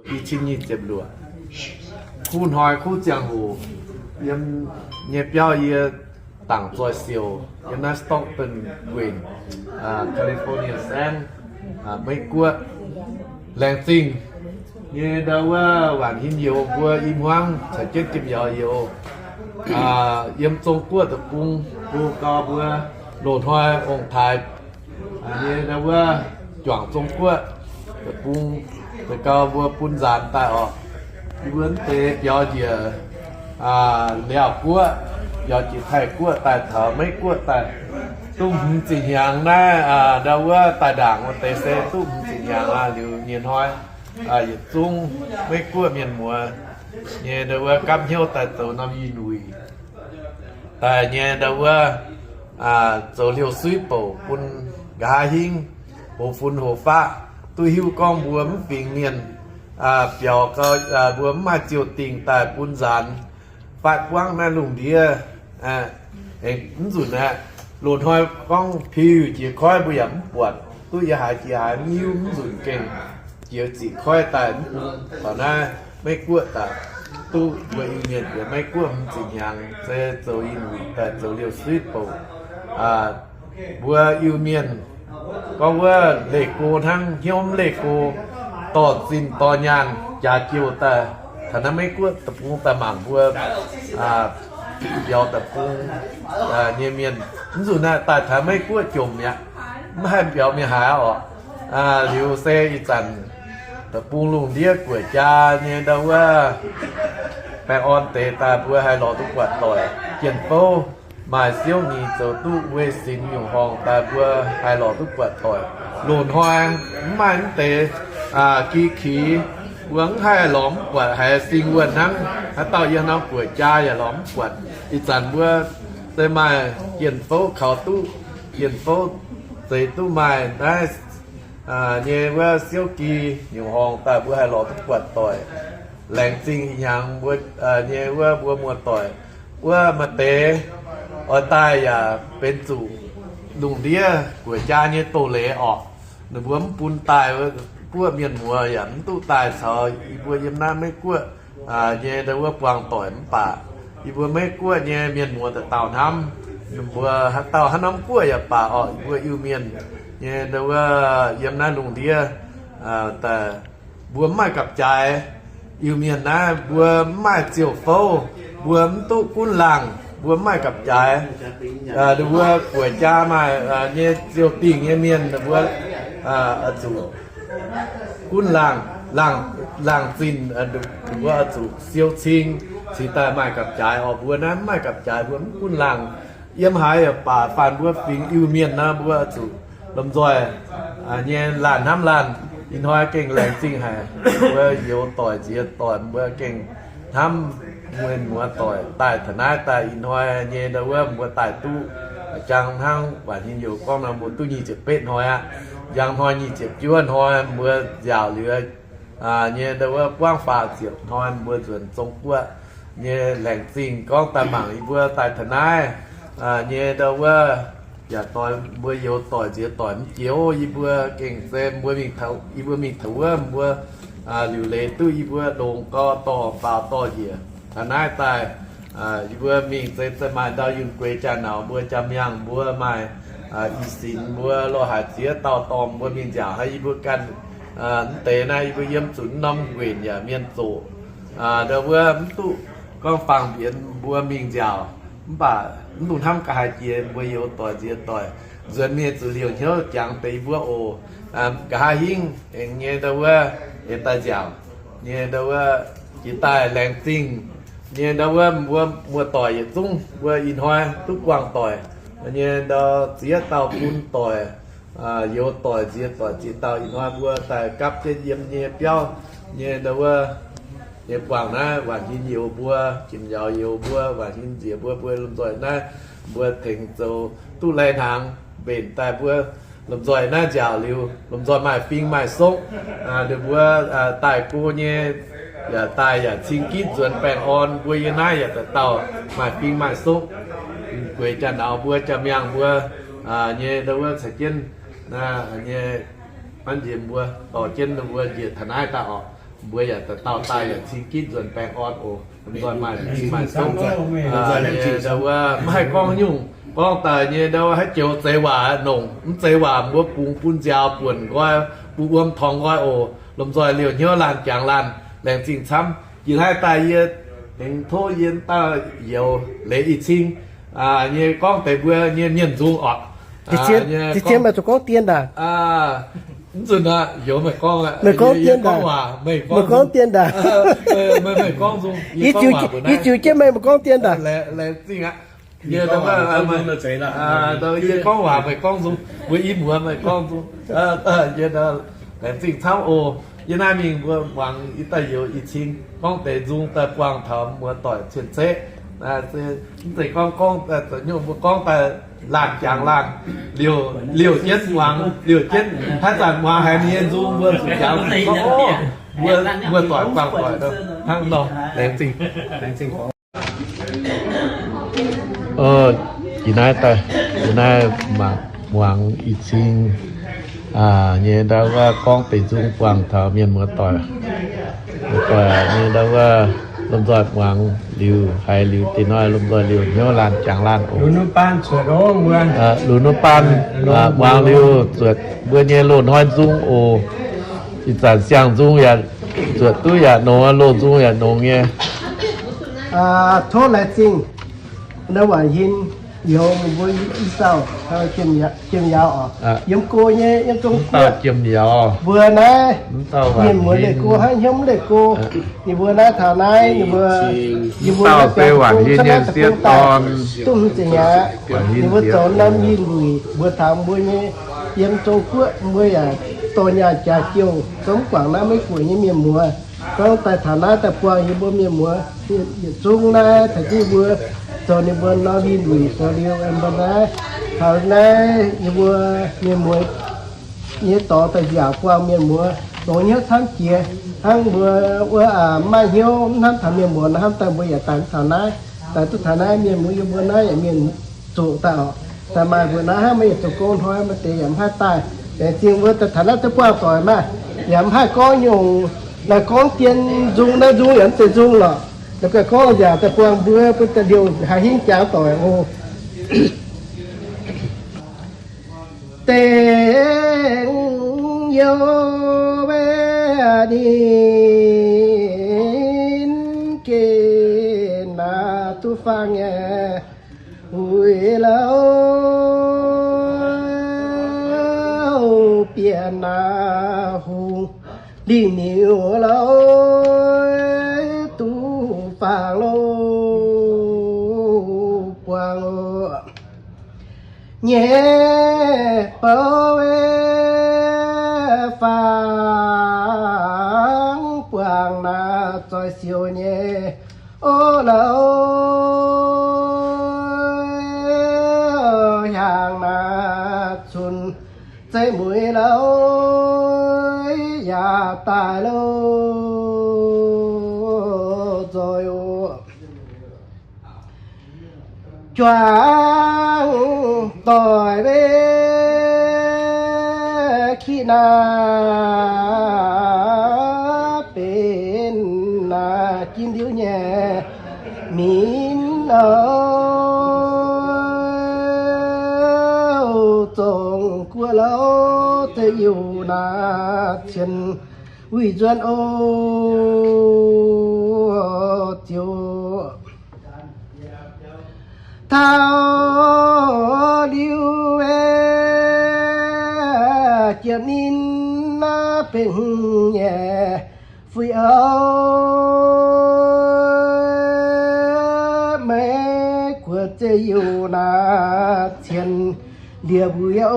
I cin nyic ziepc luoqc, kuv hnoi kuv ziangh hoc, yiem nyei biauv yie dangc zoih siouc yiem naaiv Stockton nquenc, California saengv, Meiv Guoqv. Laengz zingh nyei ndau wuov waanc hin youz mbuo i hmuangv caux jienv jiem yaauz youz yiem Zong Guoqv deic-bung go gau mbuo loz-hnoi ong-taaix nyei ndau wuov juangc Zong Guoqv deic-bung, deix gau mbuo bun nzaanx daaih orqc. Yie mbuo mv deix biaux njiec Liaauc Guoqv, biaux njiec Taiv Guoqv daaih taux Meiv Guoqv daaih, duqv hmz ziepc hnyangx naaiv ndau wuov daaih ndaangc wuov deix se duqv hmz ziepc hnyangx aqv. Liuz nyei hnoi yietc zungv Meiv Guoqv mienh muoz nyei ndau wuov gapv hnyouv daaih zoux norm ih-nyuic daaih nyei ndau wuov zoux liouh suiv bouc bun nqa'haav hingv, hoc funx hoc faqv, duqv hiuv gorngv mbuo mv fingx mienh biaux gau, mbuo mv maaih ziouc dingh daaih bun nzaanx faatv buangv naaiv lungh ndiev. Aengx mv nzunc aeqv, loz-hnoi gorngv piuh jiex koiv mbuo yaac mv buatc, duqv yiem haaix jiex haaix mv hiuv, mv nzunc gengh jiex ziqc koiv daaih mv bung taux naaiv Meiv Guoqv daaih, duqv mbuo Iu-Mienh jiex Meiv Guoqv hmz ziepc hnyangx se zoux ih-nyuic daaih zoux liouh suiv bouc. Mbuo Iu-Mienh gorngv wuov leih go hnangv, hnyouv mv leih go, dorh zinh dorh nyaanh jaax jouh daaih taux naaiv Meiv Guoqv deic-bung daaih mangc mbuo biaux deic-bung nyei mienh. Mv nzunc naaiv daaih taux Meiv Guoqv jomc mi'aqv, mv haih biaux mingh haaix orqc. Liuz se ih zanc deic-bung lungh ndiev guoqv jaa nyei ndau wuov baengh orn deix daaih mbuo haih lorz duqv buatc doic. Jien-fouv maaih siouv nyeic zoux duqv wei sinx nyungc horngh daaih mbuo haih lorz duqv buatc doic. Loz-hnoi mv maaih mv deix gi kix, mbuo mv haih lorz mv buatc, haiz sing wuonh hnangv. Haaix dauh yiem norm guoqv jaa yaac lorz mv buatc. Ih zanc mbuo se maaih jien-fouv kaux duqv, jien-fouv zeix duqv maaih naaiv nyei wuov siouv gi nyungc horngh daaih mbuo haih lorz duqv buatc doic. Laengz zingh hnyangx mbuo nyei wuov mbuo muoz-doic wuov maaih deix oix daaih yaac benx zuqc lungh ndiev guoqv jaa nyei doz-leiz orqc. Ninh mbuo mv bun daaih, guoqv mienh muoz yaac mv duqv daaih caux yie mbuo yiem naaiv Meiv Guoqv nyei ndau wuov buangh doic. Mv baac yie mbuo Meiv Guoqv nyei mienh muoz dauh dauh hnamv, ninh mbuo haaix dauh haaix norm guoqv yaac baac orqc, yie mbuo Iu-Mienh nyei ndau wuov yiem naaiv lungh ndiev daaih mbuo mv maaih gapv-jaaix. Iu-Mienh naaiv mbuo mv maaih ziouc fouv, mbuo mv duqv gunv laangh, mbuo mv maaih gapv-jaaix. Ninh mbuo guoqv jaa maaih nyei ziouc dingh nyei mienh, ninh mbuo oix zuqc gunv laangh, laangh zinh, ninh mbuo oix zuqc siou cing cingx daaih maaih gapv-jaaix orqc. Mbuo naaiv mv maaih gapv-jaaix, mbuo mv gunv laangh. Yiem haaix yaac baac, faanh mbuo fingx Iu-Mienh naaiv mbuo oix zuqc lomh nzoih nyei laanh hnamv laanh. Ih hnoi gengh laengz zingh haic, mbuo youz doic nziex doic mbuo gengh hnamv mienh muoz doic daaih taux naaiv daaih. Ih hnoi nyei ndau wuov mbuo daaih duqv jangx hnangv waanc hinh youz gorngv nor, mbuo duqv nyic ziepc betv hnoi aqv. Njang hnoi nyic ziepc juov hnoi mbuo nziaauc liuz nyei ndau wuov buangv faah ziepc hnoi mbuo nzuonx Zong Guoqv nyei. Laengz zingh gorngv daaih mangc yie mbuo daaih taux naaiv nyei ndau wuov yaac doix mbuo youz doic nziex doic mv jiex. Yie mbuo gengh se mbuo mingh, yie mbuo mingh taux wuov mbuo liuc leiz duqv yie mbuo longx gau dorh faaux dorh njiec taux naaiv daaih. Yie mbuo mingh se maaih ndau yunh gueix jaa-nauz mbuo, jaa-miangh mbuo, maaih i sinx mbuo, lorh haaix ziex dauh dorh mbuo mingh nziaauc haic. Yie mbuo ganh mv deix naaiv yie mbuo yiem zuqc norm nquenc yaac mienh zoqc, ndau wuov mv duqv gorngv fangx mbienx mbuo mingh nziaauc. Mv baac mv dungx hnamv ga'haaix jiex, mbuo youz doic nziex doic nzuonx mingh zuqc liouc hnyouv jangx deix yie mbuo oc. Nqa'haav hingv aengx nyei ndau wuov aengx daaih nziaauc nyei ndau wuov jiex daaih laengz zingh nyei ndau wuov mbuo muoz-doic yietc zungv mbuo ih hnoi duqv buangh doic nyei ndau ziex dauh bun doic, youz doic nziex doic ziex dauh ih hnoi mbuo daaih gapv jienv yiem nyei biauv nyei ndau wuov nyei buangh naaiv waanc hinh youz mbuo, jiem njaaux youz mbuo, waanc hinh nziex mbuo, mbuo lomh nzoih naaiv mbuo tengx zoux duqv lai hnaangx mbenc daaih mbuo lomh nzoih naaiv nziaauc liuz lomh nzoih maaih fing maaih sokv. Ninh mbuo daaih go nyei yaac daaih yaac cing gitv nzuonx baengh orn. Mbuo yie naaiv yaac dauh dauh maaih fing maaih sokv. Gueix jaa-nauz mbuo, jaa-miangh mbuo nyei ndau wuov caux jienv nyei, hnangv njiec mbuo dorh jienv ninh mbuo njiec taux naaiv daaih orqc. Mbuo yaac dauh dauh daaih yaac cing ginv nzuonx baengh orn oc. Lomh nzoih maaih zingh maaih zouv. Ndau wuov maiv haih gorngv nyungc, gorngv daaih nyei ndau wuov haaix joux zeiz waac nongc, mv zeiz waac mbuo bungx bun nziaaux buonc nqoi, bun wuom torngx nqoi oc. Lomh nzoih liouh hnyouv laanh jangx laanh, laengz zingh camv. Ih hnoi daaih yie aengx tov yie dauh youz leiz ih cing nyei gorngv deix mbuo nyei mienh nzung oc. Da'zien meih zuqc gorngv dien daaih. Mv nzunc aqv, youz meih gorngv aqv. Meih gorngv dien daaih. Meih gorngv dien daaih. Yie ziux jienv meih, meih gorngv dien daaih. Yie gorngv waac meih gorngv nzung, mbuo i muoz meih gorngv nzung. Laengz zingh camv oc. Yie naaiv mingh mbuo muangx i dauh youz ih cing gorngv deix nzung daaih buangh taux muoz-doic cien-ceqv. Mv zeiz gorngv gorngv, mbuo gorngv daaih laanh jangx laanh, liouh jienv muangx, liouh jienv haaix zanc muangx haiz ninh nyei nzung mbuo zuqc jangx gorngv, mbuo, mbuo doic buangh doic hnangv nor. Laengz zingh. Ih naaiv daaih, ih naaiv mangc muangx ih cing nyei ndau wuov gorngv deix nzung buangh taux mienh muoz-doic, muoz-doic nyei ndau wuov lomh nzoih muangx liuz haiz liuz deix hnoi lomh nzoih liouh hnyouv laanh jangx laanh oc. Lunx nuv baan muangx liuz zuotc mbuo nyei loz-hnoi nzung oc. Ih zanc siang-nzung yaac zuotc duqv yaac nongx, loz-nzung yaac nongx nyei. Tov laengz zingh naaiv waanc hin youz mbuo i dauh Jiem-Yaauv oc, yiem go nyei yiem zong dauh Jiem-Yaauv. Mbuo naaiv mienh muoz leih go hnangv hnyouv leih go. Ninh mbuo naaiv taux naaiv ninh mbuo, yie mbuo dauh se waanc hin nyei sieqv dorn, duqv hmz ziepc nyei aqv. Ninh mbuo zoux norm yinh mbuic mbuo taux mbuo nyei yiem Zong-Guoqv mbuo yaac dorh nyaanh jaax jouh, gorngv guangc naaiv Meiv Guoqv nyei mienh muoz, gorngv daaih taux naaiv daaih buangh yie mbuo mienh muoz yietc zungv naaiv taux jienv mbuo zoux ninh mbuo norm yinh mbuic zoux liuz mbuo naaiv taux naaiv yie mbuo mienh muoz nyei dorngx daaih nziaauc buangh mienh muoz longx hnyouv camv jiex. Hnangv mbuo wuov maaih hnyouv mv hnamv taux mienh muoz nor, hnamv daaih mbuo yaac daaih mv taux naaiv, daaih duqv taux naaiv mienh muoz yie mbuo naaiv yaac mienh zoqc daaih oc. Daaih maaih mbuo naaiv hnangv mbuo yietc zoux gong hnoi maaih deix yaac mv haih daaih. Laengz zingh mbuo daaih taux naaiv duqv buangh doic maah, yaac mv haih gorngv nyungc, naaiv gorngv dien nzung naaiv nzung yaac mv zeiz nzung lorqc. Naaiv gorngv yaac daaih buangh mbuo bun daaih liouh haaix hingv jangx doic oc. Dengh youh mbaeqc ninh geh naaiv duqv faang nyei wuic lauh, bieqc naaiv hungh lingh miuc lauh, duqv faang loh buangh nyei bouh faang buangh naaiv zoih siouc nyei o lauh, hiaangx naaiv cun zeiv mueiz lauh, yaac daaih loh nzoih oc. Juangc doic mbe kiqv naaiv benx naaiv jin liuz nyei minv oc, Zong-Guoqv lauh, zeiv-yiuh naaiv cien wuic nzuonx oc, ziouc taux liuz jiex ninh naaiv benx nyei fuix auv, Meiv Guoqv zeiv-yiuh naaiv cien liepc wuic oc,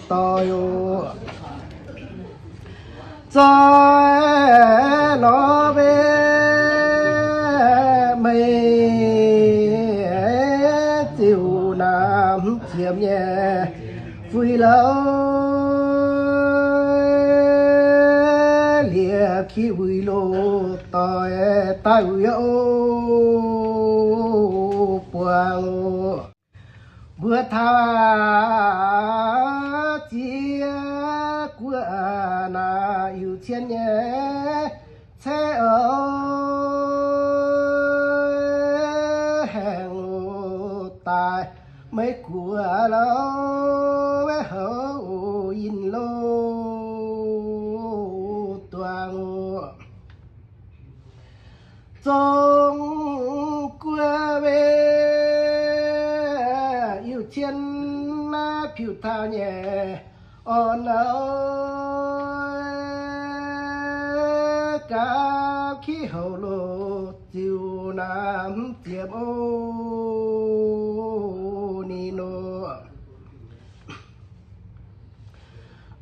doic oc. Zoih lorz mbe meih ziouc naaiv qiemx nyei fuix lauh, liepc kiqv wuic loh doic daaih wuic oc, buangh oc. Mbuo taux ziex guoqv naaiv Cien nyei ceix oc, haengh oc daaih Meiv Guoqv lauh, houv yinh loh duangc oc. Zong guoqv weic Iu-Cien naaiv piu taux nyei orn lauh, gapv kiv houc loh ziux naaiv mv ziepc oc ninh nor.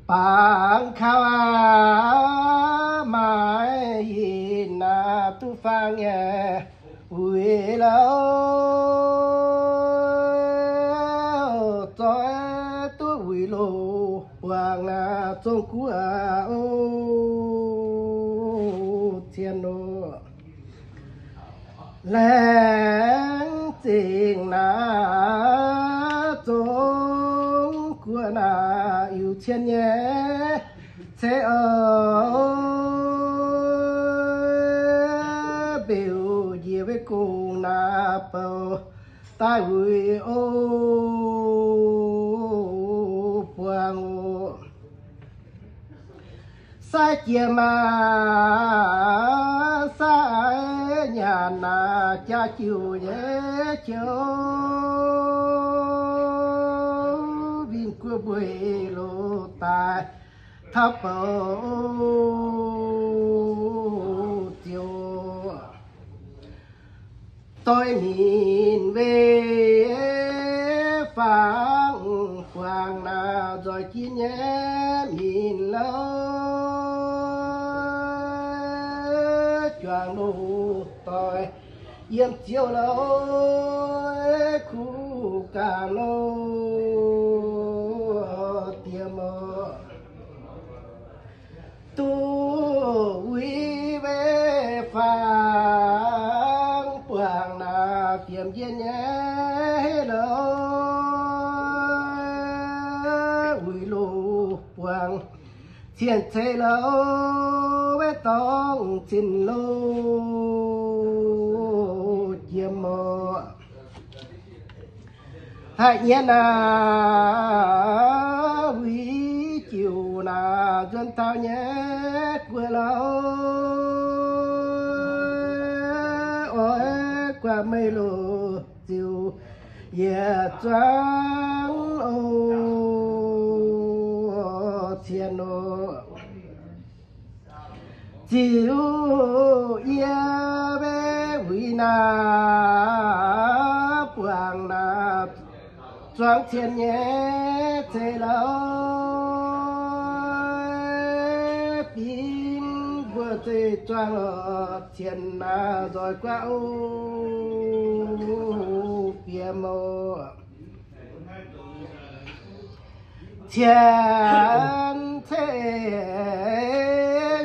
Bangc kaux aqv, maaiz yinh naaiv duqv faang nyei uix lauh, zoih duqv uix loh buangh naaiv zong guoqv oc, cien oc. Laengz zingh naaiv zong guoqv naaiv Iu-Cien nyei ceix oc, mbeux njiec weic gong naaiv bouh daaih uix oc, buangh oc. Sai jiex maac sai nyanc naaiv jaax jiuc nyei jiouv, winh guoqv mbueiz loh daaih taux bouh ziouc. Doix minc weic fangx buangh naaiv nzoih jin nyei minc lauh, juangc loh doic yiem ziouv lauh, kuv ganh loh diex mouc. Duqv uix weic fangx buangh naaiv fiemx jienv nyei hei louh, uix loh buangh cien ceix louh, weic dorngx zinh loh jiem mouc. Haih nyienz aac, uix jiuc naaiv nzuonx taux nyei guoqv lauh, oix guaax meih loh ziux yietc zuangx oc, cien oc. Ziux yie weic uix naaiv buangh naaiv zuangx cien nyei ceix lauh, bingx mbuo zeiv zuangx oc, cien naaiv nzoih guaax oc, bieqc mouc. Cien ceix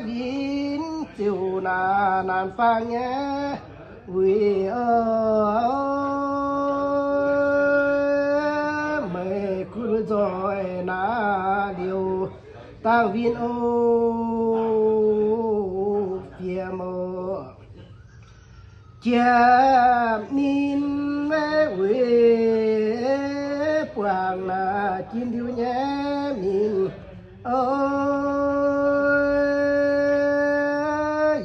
win ziouc naaiv naanc faang nyei uix oc, meih gunv nzoih naaiv liouh dangh win oc, bieqc mouc. Jiem ninh weic uix buangh naaiv jin liuz nyei minc oc,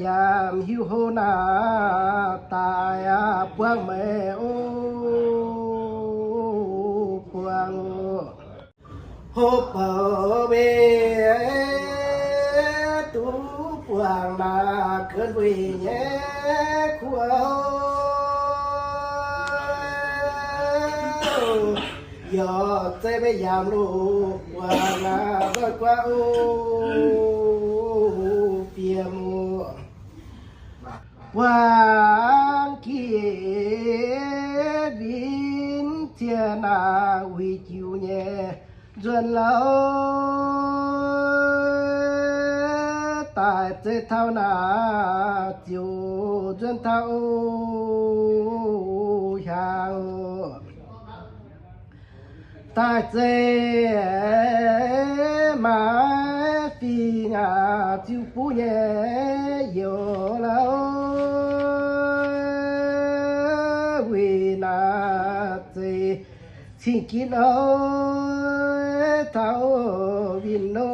yaac hiuv hlo naaiv daaih aqv, buangh meih oc, buangh oc. Hopv bouc mbenc duqv buangh naaiv kuonx mbueiz nyei kuv oc. Yaac zeiv maiv yaac loh buangh naaiv nzoih guaax oc, bieqc mouc. Buangh jiex win cien naaiv uix jiuc nyei nzuonx lauh, daaih zeiv taux naaiv ziouc nzuonx taux oc, hiaangx oc. Daaih zeiv maaih Fih ngac ziu buv nyei youz lauh, weic naaiv zeiz cing ginv oc, taux winh loh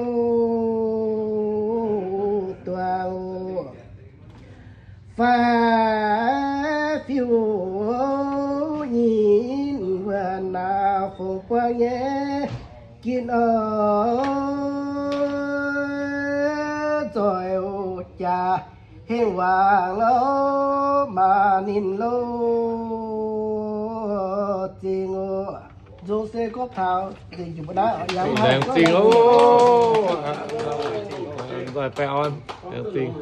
duangc oc. Fai fiuv nyei wuonh naaiv fongc buangv nyei ginv oc, zoih jaax hengx wangc loh, maaih ninh loh zingh oc. Nzung se gorngv taux nzengc jiex mbuo naaiv, yaac mv haih laengz zingh oc. Nzoih baengh orn, laengz zingh.